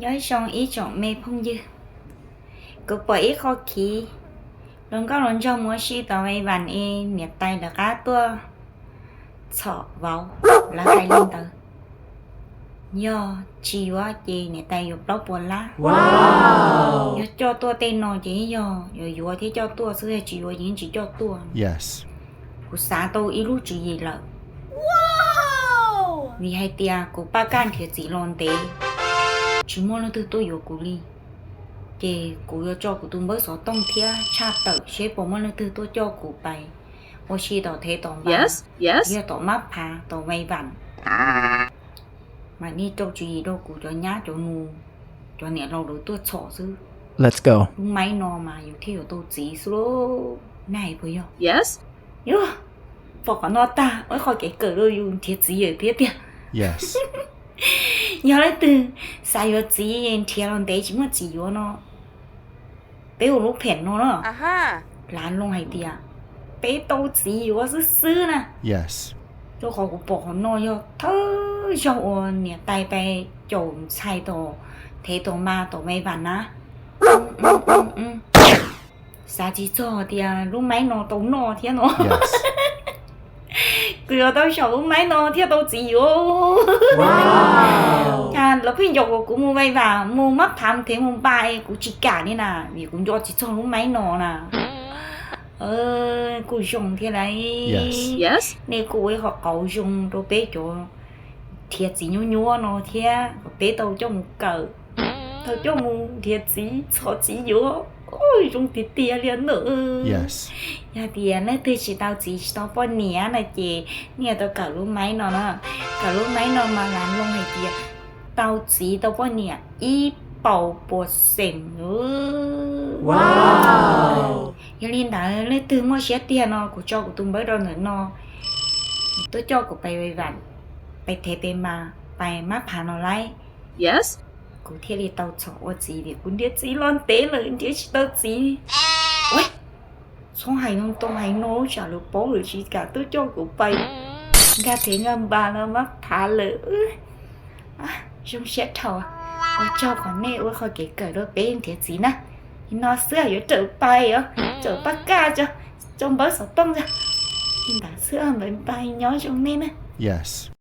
Nyob zoo ib tsoom me phooj ywg, kuv pom ib qho khiv, hluas nkauj hluas nraug mus ua si tom Vais Vas es niam tais lawv qab tuaj txhom vauv, lawv hais li ntawd. Yog tsis yuav ces niam tais yuav plaub puas lab. Yog coj tuaj tej no ces yog yuav yuav thiab coj tuaj xwb, yog tsis yuav ces yeej tsis coj tuaj. Kuv xav tau ib lub tswv yim lawm, vim hais tias kuv paj kaj nrhiav txiv los ntev, tsis muaj leej twg tuaj yuav kuv li. Ces kuv yuav tso kuv tus npawb xov tooj thiab tshaj tawm seb puas muaj leej twg tuaj coj kuv pais ua si tom thev tom npas, yog tom Mab Phav tom Vais Vas, mam li rau tswv yim rau kuv cov nyab cov nus, cov niam laus lawv tuaj txhom xwb. Lub maib no mas yus thiaj yuav tau txiv xwb lauj. Nej hais puas yog? Yog, pom qhov no tag ua ib qho kev kawm rau yus nrhiav txiv lawm thiab tiag. Yog leej twg xav yuav txiv nrhiav los ntev tsis muaj txiv yuav no, peb ua lub phem no na. Lav loo hais tias peb tau txiv yuav xwb xwb na. Rau qhov kuv pom qhov no yog thawj zaug uas niam tais pais caum ntxhais tom thev tom npas tom Vais Vas na. Xav tsis txog tias lub maib no tau noj thiab no. Kuv yuav tau saum lub maib no thiaj tau txiv yuav. Cas lawv pheej yaum kuv mus Vais Vas mus Mab Phav mus thev mus npas es kuv tsis kam li na, vim kuv nco tsis txog lub maib no na. Kuj zoo thiab lauj. Nej kuj ua ib qho qauv zoo rau peb cov nrhiav txiv nyuaj nyuaj no thiab kom peb tau coj mus kawm, tau coj mus nrhiav txiv txhom txiv yuav. Zoo tiag tiag li na. Yog tias leej twg tsis tau txiv tsis tau poj niam na ces nej yuav tau kawm lub maib no na. Kawm lub maib no mas lav loo hais tias tau txiv tau poj niam ib paus puas xeem. Yog li ntawd leej twg muaj siab tiag no kuv tso kuv tus npawb rau ntawm no, tuaj coj kuv pais Vais Vas, pais thev pais npas, pais Mab Phav no lauj. Kuv thiaj li tau txhom ua txiv vim kuv nrhiav txiv los ntev lawm nrhiav tsis tau txiv. Txhob hais ntau hais no tsam lawv paub lawm tsis kam tuaj coj kuv pais nkag thev nkag npas los Mab Phav lawm. Zoo siab dhau. Ua tsaug qhov nej ua qhov kev kawm rau peb nrhiav txiv na. Li no xwb yuav rawm pais os, rawm paj kaj tso, tso npawb xov tooj tso. Li ntawd xwb, npawg npawg nyob zoo nej na.